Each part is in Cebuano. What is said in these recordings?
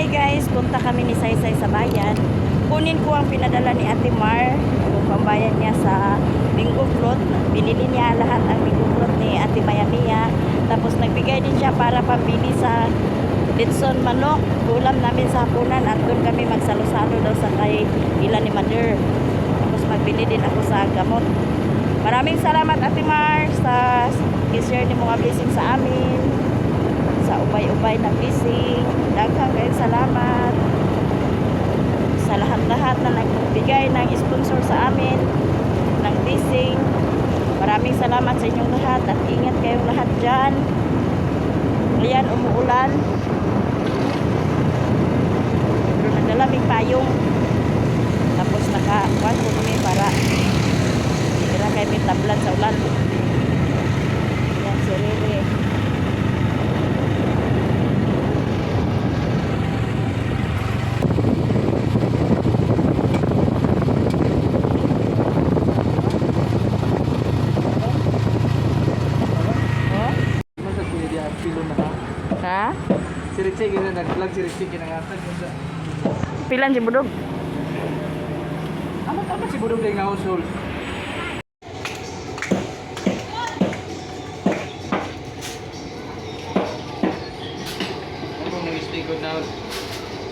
Guys, punta kami ni Saysay sa bayan. Kunin ko ang pinadala ni Ate Mar, yung pambayad niya sa Bingo Fruit. Binili niya lahat ang Bingo Fruit ni Ate Mayamia. Tapos nagbigay din siya para pambili sa litson manok. Ulam namin sa hapunan at doon kami magsalo-salo daw sa kay ila ni Mother. Tapos magbili din ako sa gamot. Maraming salamat, Ate Mar, sa i-share ni mga blessing sa amin, sa ubay-ubay na blessing. Daghang kayong salamat sa lahat-lahat na nagbigay ng sponsor sa amin, ng blessing. Maraming salamat sa inyong lahat at ingat kayong lahat dyan. Ayan, umuulan. Pero nagdala may payong. Tapos naka-kuwan ko kami para hindi na kayo may tablan sa ulan. Ayan, si Rere. Oh? Masa kuya di pilo na ha. Ha? Si Richie gina nag-vlog si Richie ginangatag unsa. Pilan si Budog? Amat amat si Budong dai nga household. Ano nang stay good na?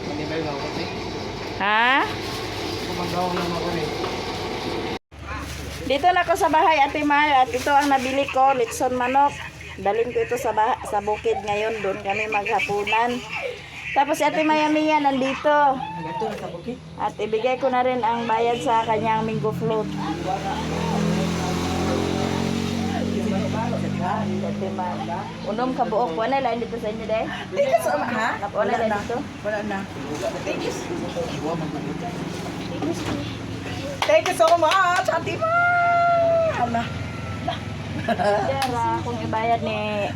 Manibay nga ako eh. Ha? Kumagaw na ako eh. Dito na ako sa bahay, Ate Mar, at ito ang nabili ko, litson manok. Dalhin ko ito sa bukid ngayon, doon kami maghapunan. Tapos si Ate Mayamiya nandito. At ibigay ko na rin ang bayad sa kanyang Mingo float. Ate Mar. Unom ka buok. Wala lain dito sa inyo, de. Thank you so much, ha? Wala lain dito. Wala na. Thank you. Thank you so much, Ate Mar! Ala. Dara, kung ibayad ni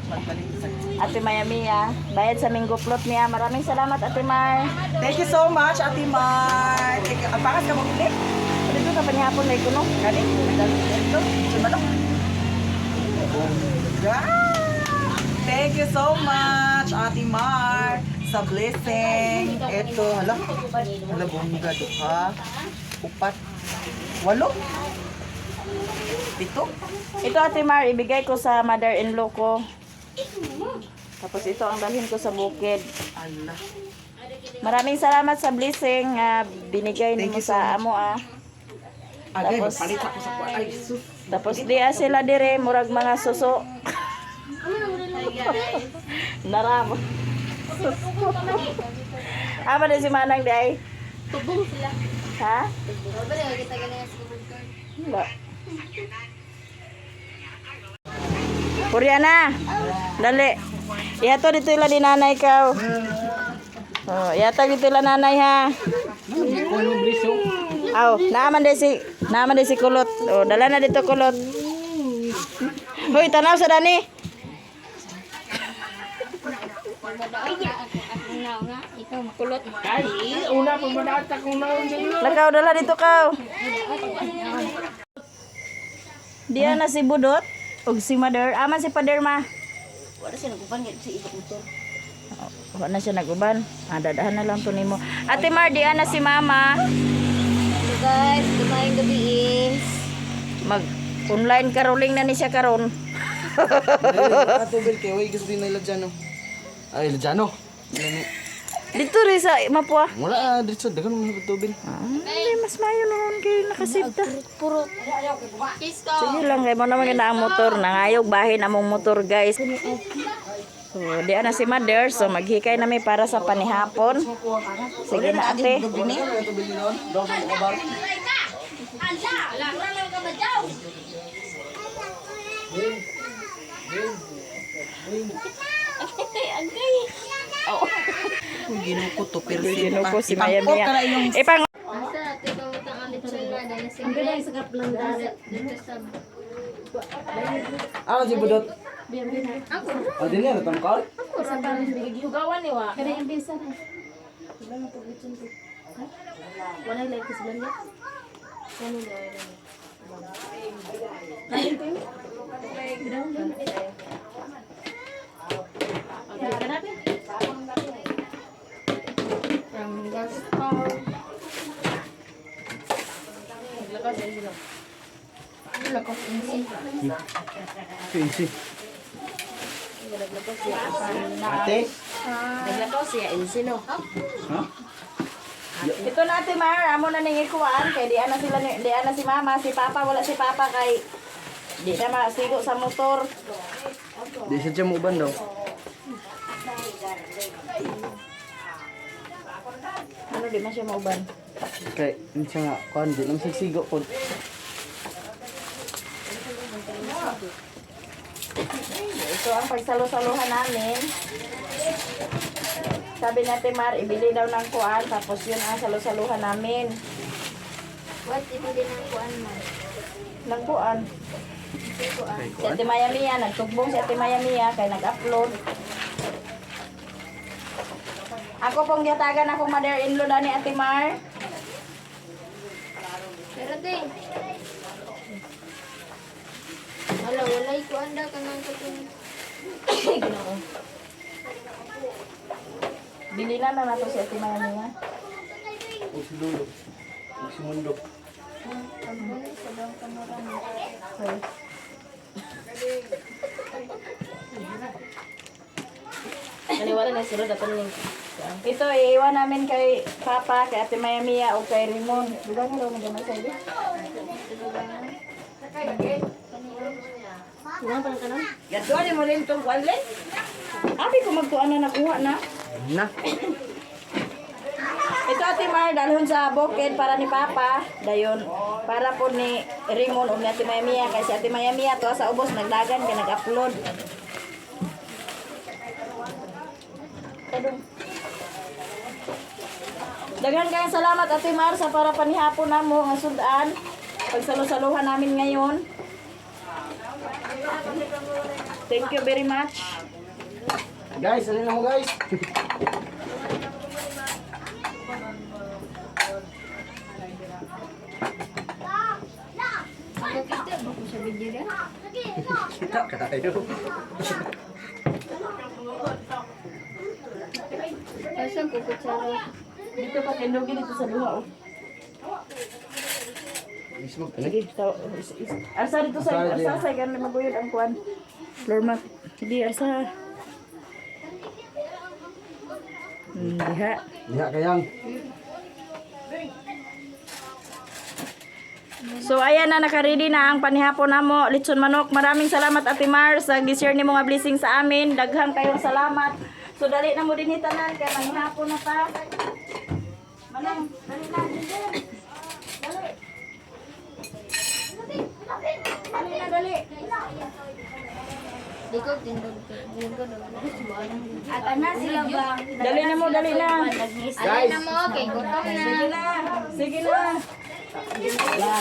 Ate Mayamiya, bayad sa Mingo float niya. Maraming salamat, Ate Mar. Thank you so much, Ate Mar. Thank you. Ang pangas ka mo bili? Dito sa panihapon na ikuno. Kani? Dito? Sa manok? Yeah. Thank you so much, Ate Mar, sa blessing. Ito, hala. Hala, bongga, duha. Upat. Walo. Pito. Ito, Ate Mar, ibigay ko sa mother-in-law ko. Tapos ito ang dalhin ko sa bukid. Ala. Maraming salamat sa blessing nga binigay Thank nimo you so sa amo ah. Agay, Tapos- magpalit ako sa kuwan. Ay, sus. Tapos diya sila dire murag mga suso. Naram. Ama din si Manang di ay. Tubong sila. Ha? Tubong. Ba kita ganyan sa card. Wala. Puriana. Dali. Ihato dito ila ni nanay kaw. Oh, ihatag dito ila nanay ha. Kuno bliso. Aw, naaman day si Kulot. Oh, dala na dito Kulot. Hoy, tanaw sa dani. Ako na nga, ikaw makulot. Ay, una pa madata kung naon sa ilo. Lakaw, dala dito kaw. Diya na si Budot ug si Mother. Aman si Pader ma. Wala siya naguban sa ibang motor. Wala na siya naguban. Ah, dadahan na lang to nimo. Ate Mar, diya na si Mama. Hello guys, kumain gabi is. Mag online caroling na ni siya karon. Ato bel kay way gusto din nila dyan. Ay, Lejano. Dito rin sa Mapua. Wala ah, dito daghan mo sa tubig. Ah, hindi, mas mayo noon kay nakasibta. Puro. Kiss ko. Sige lang, kay mo naman gina ang motor. Nangayog bahin among motor, guys. So, di na si Mother. So, maghikay nami para sa panihapon. Sige na, ate. Ala, wala lang ka ba daw? Agay. Ginuko to, persin Ginuko pa. si Maya Ipangkok Mia. ka na iyong Ipang Asa ate pangutang ang lechon na dahil sa Ang sa kaplang dito sa Ah, si Budot. Ako. Ah, din na tangkal. Ako sa gihugawan ni wa. Kada yung bisa na. Wala na pag-lechon ko. Wala lang ko sila niya. Ano na Naglakaw. Naglakaw sa sila. Naglakaw sa insi. Easy. Naglakaw siya. Ate? Naglakaw siya insino. Ha? Ito na, Ate Mar, amo na ning ikuan kay di ana sila ni di ana si mama, si papa wala si papa kay di na masigo sa motor. Di sa siya mo uban daw. Ano di man siya mauban? Kay, yun siya nga, kuan, di lang siya sigo po. Ito ang pagsalo-saluhan namin. Sabi ni Ate Mar, ibili daw ng kuan tapos yun ang salo-saluhan namin. What ibili ng kuan mo? Ng kuan. Kay Si kuan. Ate Maya Mia, nagtugbong si Ate Maya Mia kay nag-upload. Ako pong giyatagan akong mother-in-law na ni Ate Mar. Pero te. Wala, walay kuan da kanang katong. Ginoo. Bili na na nato si Ate Maya Mia. O si Lolo. O si Mundo. Tambon sa bang kamuran. Sorry. Maniwala na sila dapat ning. Ito, iiwan namin kay Papa, kay Ate Maya Mia, o kay Rimon. Duga nga daw na gamay sa iyo. Gadto mo rin tong wallet. Abi ko magkuan na nakuha na. Na. Ito, Ate Mar, dalhon sa bukid para ni Papa. Dayon, para po ni Rimon o ni Ate Maya Mia. Kay si Ate Maya Mia, tuwa sa ubos, nagdagan, kay nag-upload. Kadong. Daghan kayong salamat, Ate Mar, sa para panihapon na mo nga sudan. Pagsalo-saluhan namin ngayon. Thank you very much. Guys, alin na mo guys? Nakita ba ko sa video ra? Kita kayo. Asa ko kutsara. Dito pa tindugi dito sa duha. Oh. Mismo, ano? Sige, arsa dito sa Arsa arsa sa ganun maguyod ang kuan. Floor mat. Hindi arsa. Diha. Diha kayang. So ayan na, naka-ready na ang panihapon namo, litson manok. Maraming salamat, Ate Mar, sa gi-share nimo nga blessing sa amin. Daghang kayong salamat. So dali na mo din tanan kay manihapon na ta. Manang, dali na din din. Dali. Dali na dali. Di ko tindog. Lingkod. At ana sila ba? Dali na mo, dali na. Alin na mo, okay, gutom na. Sige na. Sige na.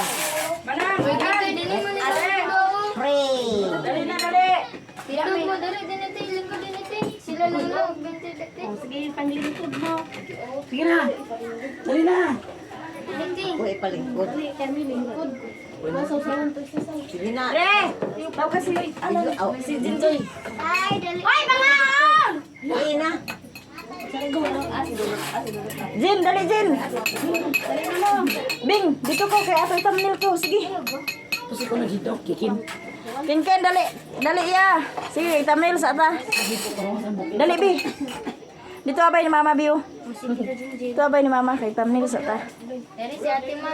Manang, Uy, dito, dili mo ni lingkod. dali na, dali. Tindog mo, dali, dili, dili, lingkod, dili, dili. Sila lang lang, binte, dili. Sige, panglingkod mo. Sige na. Dali na. Dili. Uy, palingkod. Sige na. Re! Tawag kasi, ano, si Jinjoy. Ay, dali. Ay, bangaon! Uy na. Jin, dali Jin! Dali na mo. Bing, dito ko kay ato thumbnail ko. Sige. Kasi ko nagidok, kikim. Kinken, dali. Dali iya. Sige, thumbnail sa ata. Dali, Bi. Dito abay ni Mama, Bi. Oh. Dito abay ni Mama kay thumbnail sa ata. Dali si Ate Ma.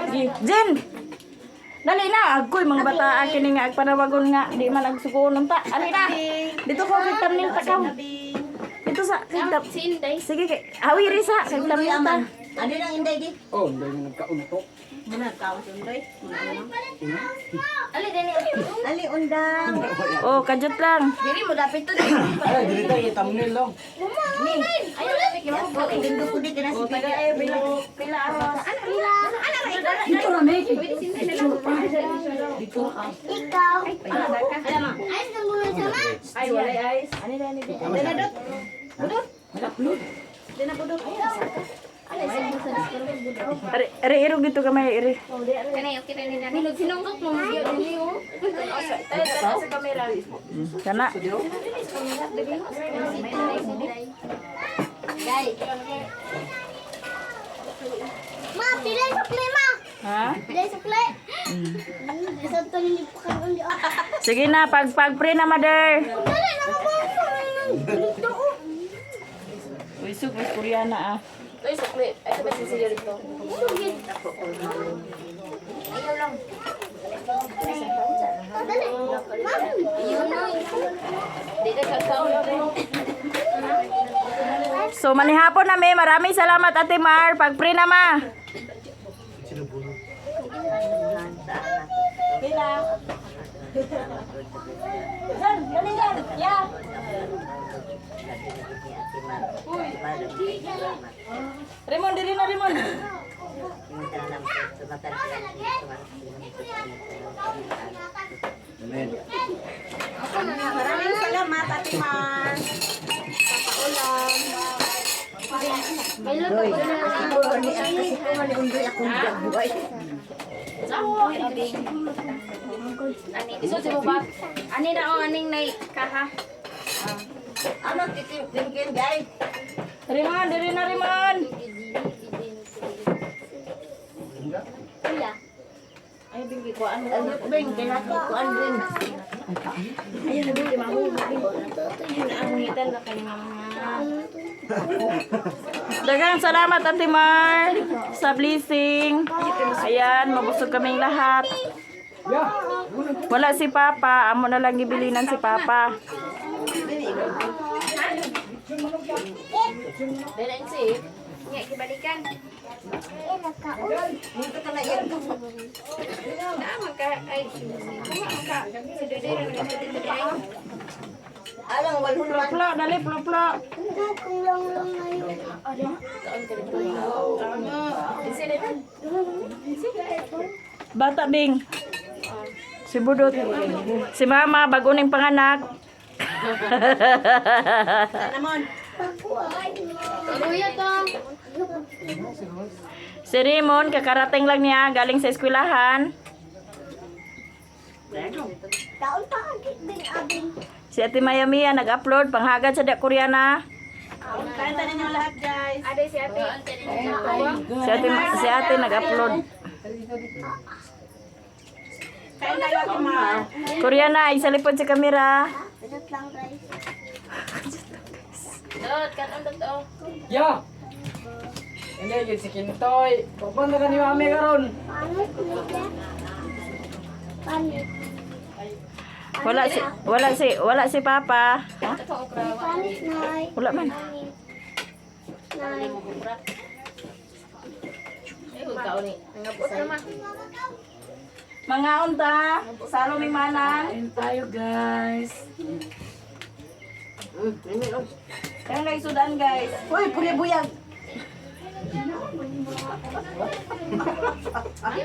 Sige. Jin! Dali na, agoy mga bata akin nga agpanawagon nga di man agsugoon unta. Ali na. Dito ko kay thumbnail ta kaw. Dito sa kay Si Inday. Sige kay awi risa kay thumbnail ta. Ano nang inday di? Oh, hindi na nagkaunto. Muna tao sundoy. Ali, dali. Ali undang. Oh, kajut lang. Dili mo dapit to. Dili. Ay, dili tayo thumbnail lang. Ayaw, dapit kay mo. Linggo ko di kana si Taga ay pila pila aros. Dito ra may. Dito. Ikaw. Ay, sa sama. Ay, walay ice. Ani na ni Dili na dot. Budot. Nag-upload. Dili na budot. Are, are irog dito kamay iri. Kanay, okay na nila. Nilog sinunggok mo. Dili, oh. Sa kamera. Kana. Dai. Ha? Dahil sukle. Sa to ninyo pa karon di ako. Sige na, pag pag pray na, mother. Dali na ko. Dito. Uy, sug, mas Koreana ah. Uy, sukli. Ay, sabay sisilyo dito. Sugid. Dali. Ma'am. Di ka kakaon. So manihapon na mi, maraming salamat, Ate Mar. Pag pray na, ma. Raymond, diri na, Raymond. Maraming salamat, Ate Mar. Iso si Bubak. Ani na o, aning nay kaha. Ano, titingin, guys? Raymond, diri na, Raymond. Kuya. Daghang salamat, Ate Mar, sa blessing. Ayan, mabusog kaming lahat. Wala si Papa, amo na lang gibilinan si Papa. Dahil si. Nga kibalikan. Eh nakaon. Naa ka ay naa ka. Si Dede ra na dito ay. Ploplo, dali, ploplo. Kung lang lang ngayon. Bata, Bing. Si Budot. Si Mama, bago ning panganak. Kuya to. Si Raymond, kakarating lang niya, galing sa eskwelahan. Taon pa ang kikbing abing. Si Ate Maya Mia, nag-upload, panghagad sa da Koreana. Kain tayo ninyo lahat, guys. Aday si ate. Si Ate nag-upload. Kain tayo, Ate Mar. Koreana, isalipod sa kamera. Dito lang, guys. Dot kanon dot oh. Ya! Hindi, yun si Kintoy. Papunta ka ni Mami karon. Paano kuya? Paano? Wala si Papa. Paano, Nay? Wala man. Nay. Ay kaon ni. Ngabot na ma. Mga unta, salo mi manang. Kain tayo, guys. Kaya lang sudan, guys. Uy, puri buyag. Di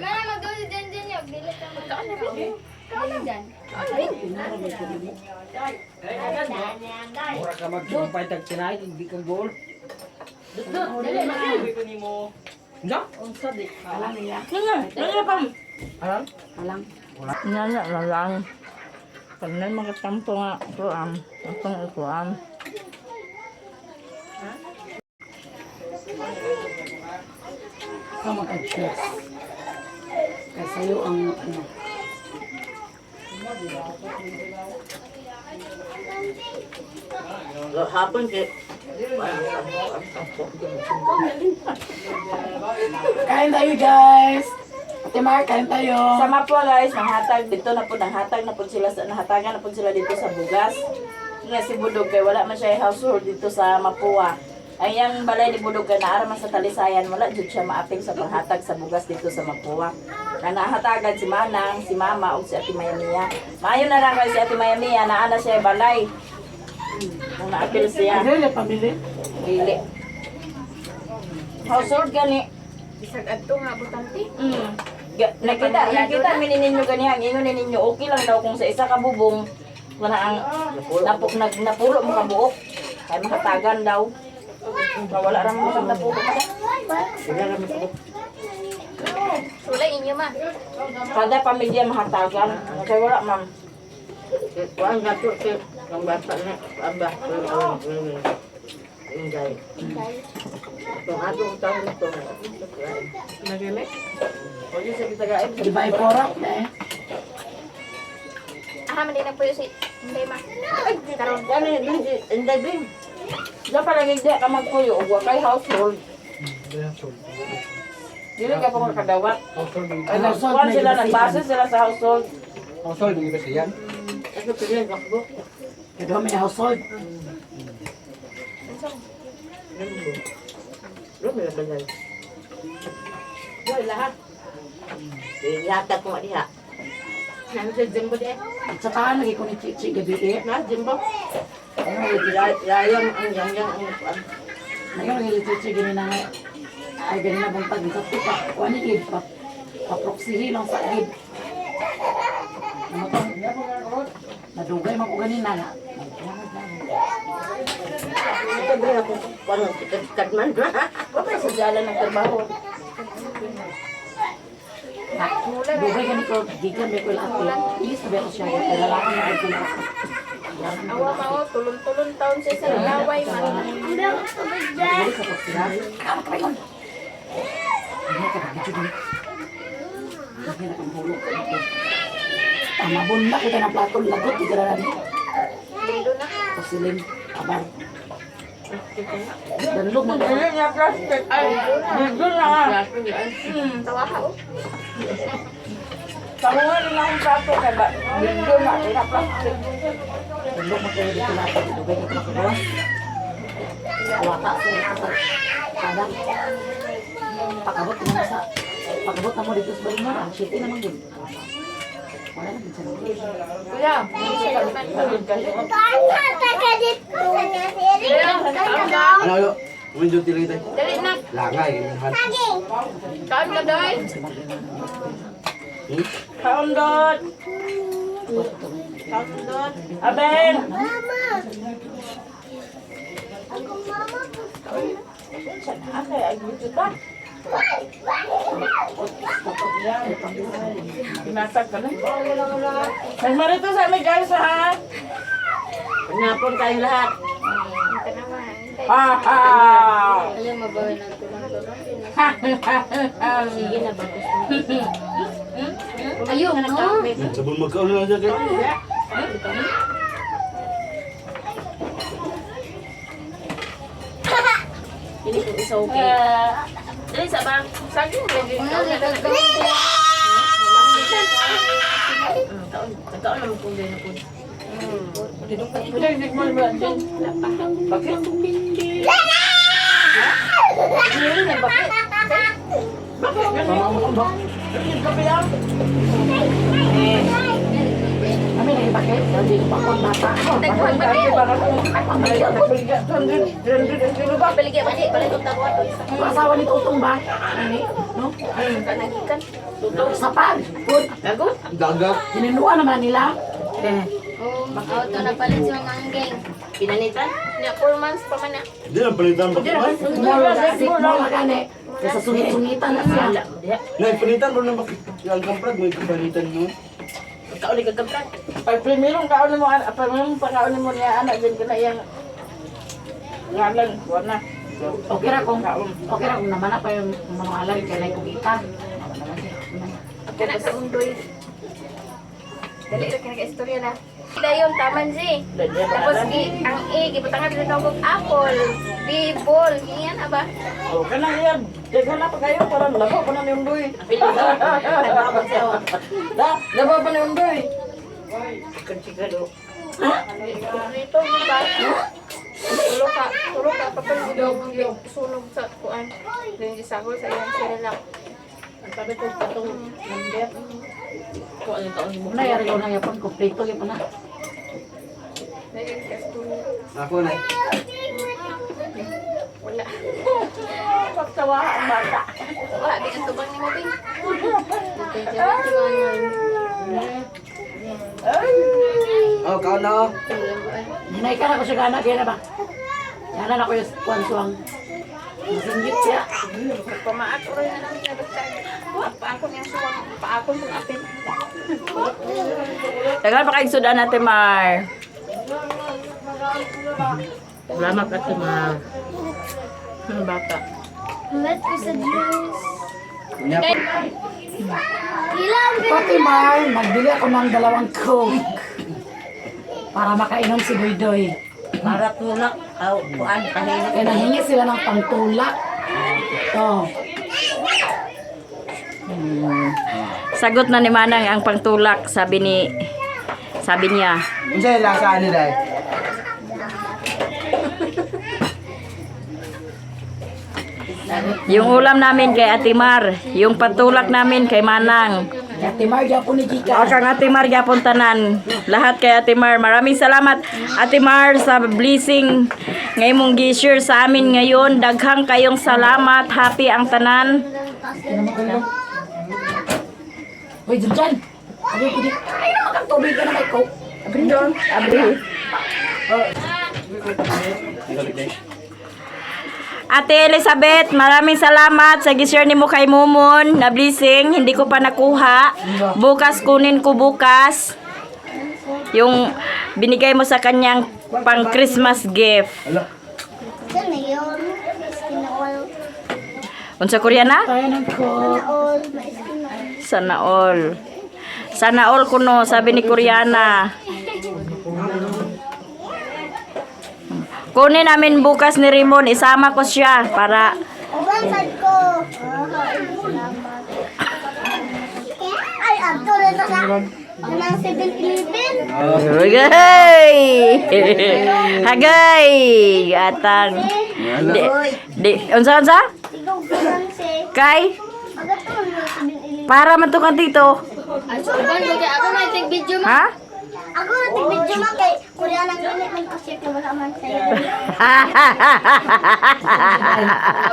man na magaw si Jen Jen yung dili ka magkaon na Kaon na. Mura ka magjumpay tag tinay, hindi kang goal. Dot dali na. Nga? Nga, nga pam. Alam? Nga nga lang. Pag na makatampo nga, ito am, itong ito am. Ka mag-adjust. Kaya sa'yo ang ano. Kain tayo, guys! Ate Mar, kain tayo! Sa Mapua, guys, nanghatag dito na po, nanghatag na po sila sa nahatagan na po sila dito sa bugas. Nga si Budog kay wala man siya household dito sa Mapua. Ang iyang balay ni Budog kay naara man sa Talisayan, wala jud siya maapil sa panghatag sa bugas dito sa Mapua. Na nahatagan si Manang, si Mama ug si Ate Mayamia. Maayo na lang kay si Ate Mayamia, naa na siya balay. Kung naapil siya. Ano yung pamili? Dili. Household gani. Bisag adto nga butante. Nakita mi ninyo ganiha, ingon ni ninyo okay lang daw kung sa isa ka bubong wala ang napuk nag napulo mo ka buok. Kay makatagan daw. Wala ra mo sa napulo. Sulay inyo ma. Kada pamilya mahatagan. Kay wala, ma'am. Di ba iporok na eh? Aha, man din ang puyo si Inday ma. Karon. Ano yun, Inday Bing? Diyan pala hindi ka magpuyo, ug wa kay household. Dili ka pa makadawat. Ay, Household, nagkuhan may sila, gibasihan. nagbase sila sa household. Household, hindi ba siya? Kaya may household. Lahat. Lahat ko diha. Nami sa Jimbo di. At sa taan, lagi ko ni Chichi gabi eh. Na Jimbo. Ano lagi Layang ang yang yang ang Ngayon, lagi ni Chichi gini na nga. Ay, gani na buntag. Sa pa, kuha ni Gid, pa, paproksihi lang sa Gid. Ano to? Nadugay man ko ganina nga. Ito bre ako kuno tikad man. Wa sa jalan ng trabaho. Dugay gani ko, gikan may ko ate. Ilis na ba ako siya? Kaya lalaki na ko ate. Awa mao tulon-tulon taon siya sa laway man. Ang meron tubig dyan. Dili sa proksihan. Kama ka ba yun? Hindi ka nag-video din. Hindi na kang hulog. Tamabon na kita ng plato. Lagot, di ka na namin. Lindo na. Pasilim, abar. Danlog mo. Dili niya plastic. Ay, dito na. Tawa ka oh. Pamuha na akong plato kay ba. Dito na kay plastic. Danlog mo kayo dito lahat. Dugay ka makabawas. Wata sa sa kadang. Pakabot na mo sa pakabot na mo dito sa balingor. Ang shitty naman yun. Wala na minsan. Kuya, Kaan ka ka dito. Ano, ano? Medyo tilig tayo. Dali na. Langay, ganyan. Saging. Kaon ka doy. Hmm? Kaundot. Abel. Mama. Ako mama. Ate, ay dito ta. Pinatag ka na. Nagmarito sa amin guys ha. Napon kayong lahat. Tanawan. Ha ha. Alam mo ba ng tulon-tulon? Sige na ba Ayun, no? Sabon magkaon na siya kayo. Dili ko isa okay. Dili sa bang saging lagi. Kaon na lang. Kaon na mo kung gano'n po. Kami na ibakit. Hindi ko pa ako ang bata. Daghan ba kayo? Ba? Baligya ba di? Balik og tagwa to isa. Ang asawa ni Tutong ba? Ano? No? Kanagikan. Sa pag. Good. Daga. Hininuan naman nila. Oh, auto na palit si Mang Anggeng. Pinanitan? Nya 4 months pa man na. Hindi na palitan ba? Sick mo lang gani. Kaysa sungit-sungitan na siya. Nay, palitan ba na bakit? Ang kamprag, may kapalitan no? Kauli ka kapran. Pag primerong kaon mo, primerong pagkaon mo niya anak din ka na iyang ngalan, wala na. Okay ra kung naman na pa yung mga alam kay lay kugita. Kana sa undoy. Dali ra kay istorya na. Dayon taman si. Tapos gi ang A gibutangan dito og apple, B ball, ganyan aba. Oh, kana iya, daghan na pa kayo para labo pa na ni Undoy. Da, labo pa ni Undoy. Dito ba? Tulo ka papel sunog sa kuan. Dili gisagol sa iyang sirelak. Una yari ko na yapon kompleto gyud na. Dali ka istorya. Ako na. Wala. Pagtawa ang bata. Wala di ang tubang nimo bing. Oh, kaon na oh. Hinay ka na ko siya gana kaya na ba? Gana na ko yung kuan suwang. Masinggit siya. Pamaat uroy na lang siya basta. Paakon yung suwang, paakon tong apin. Tagal pa kayong sudan natin, Mar. Salamat Ate Mar. Bata. Let's go sa juice. Kunya. Ilan? Pati Mar, nagbili ako ng dalawang Coke. Para makainom si Doydoy. Para tulak, aw, kuan, kahilot. Kaya nahingi sila ng pangtulak. Oh. Sagot na ni Manang ang pangtulak, sabi niya. Unsa yung lasa ani dai? Yung ulam namin kay Ate Mar, yung pantulak namin kay Manang. Ate Mar, gyapon ni Gika. O kang Ate Mar gyapon tanan. Lahat kay Ate Mar. Maraming salamat, Ate Mar, sa blessing nga imong gi-share sa amin ngayon. Daghang kayong salamat. Happy ang tanan. Uy, dyan dyan. Abi, pwede. Ay, naman kang tubig ka na may Coke. Abri doon. Abri. Ate Elizabeth, maraming salamat sa gi-share nimo kay Mumon na blessing. Hindi ko pa nakuha. Bukas kunin ko bukas. Yung binigay mo sa kanyang pang Christmas gift. Saan na yun? Skin all. Unsa Koreana? Tayo ng Coke. All. May skin all. Sana all. Sana all kuno, sabi ni Koreana. Kunin namin bukas ni Raymond, isama ko siya para Uban sad ko. Ah, salamat. Ay, abto na sa kanang 7-Eleven. Hagay! Hagay! Atang. Di, di, unsa unsa? Ikaw ganang si. Kay Agato na 7-Eleven. para man to kang tito. Ako na take video. Ha? Ako na tig-video man kay Korea nang limit man kasi kay wala man sa'yo.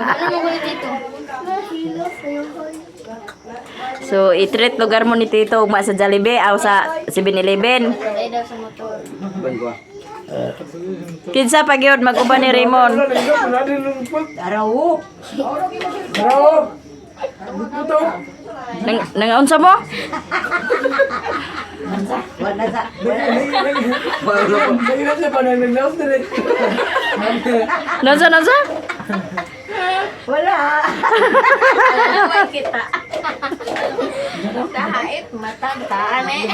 Ano mo kulit dito? Nahilo sa'yo. Hoy. So, i-treat lugar mo ni tito ugma sa Jollibee aw sa 7-Eleven. Patay daw sa motor. Ban ko. Kinsa pa gyud mag-uban ni Raymond? Araw. Nang nangaunsa mo? Nansa nansa? Wala kita. Tahait matag taan eh.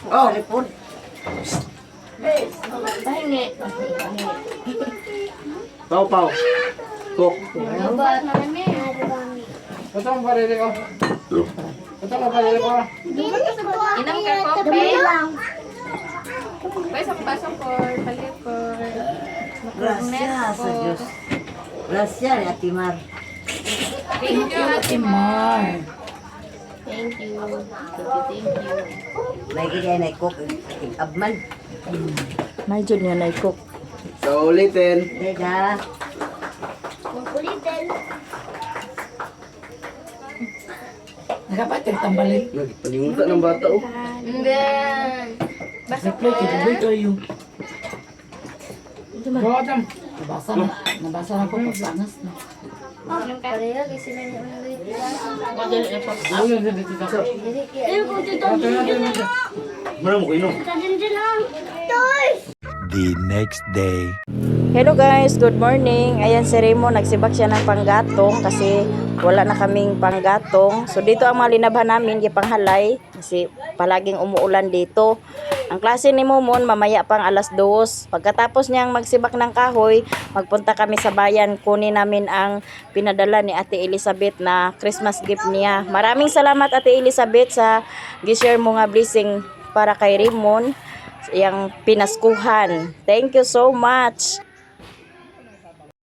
Oh. Pahingi. Pau pau. Coke. Inom ka kopi? Basok-basok por palit por. Gracias sa Diyos. Gracias, Ate Mar. Thank you, Ate Mar. Thank you. Thank you, thank you. May gigay na cook, abman. May jud nga nay cook. So ulitin. Deda. Ulitin. Nakapat yung tambalin. Nagpalinguta ng bata oh. And then, basok Reply kay Doydoy kayo. Nabasa na. Nabasa na ko pagsangas na. Inom ka. Pareha, kasi sila ni Undoy. Ayun ko dito. Mura mo ko inom. Dito lang. Toy! The next day. Hello guys, good morning. Ayan si Raymond, nagsibak siya ng panggatong kasi wala na kaming panggatong. So dito ang mga linabhan namin, gipanghalay kasi palaging umuulan dito. Ang klase ni Momon, mamaya pang alas 2. Pagkatapos niyang magsibak ng kahoy, magpunta kami sa bayan, kunin namin ang pinadala ni Ate Elizabeth na Christmas gift niya. Maraming salamat, Ate Elizabeth, sa gi-share mo nga blessing para kay Raymond, yang pinaskuhan. Thank you so much.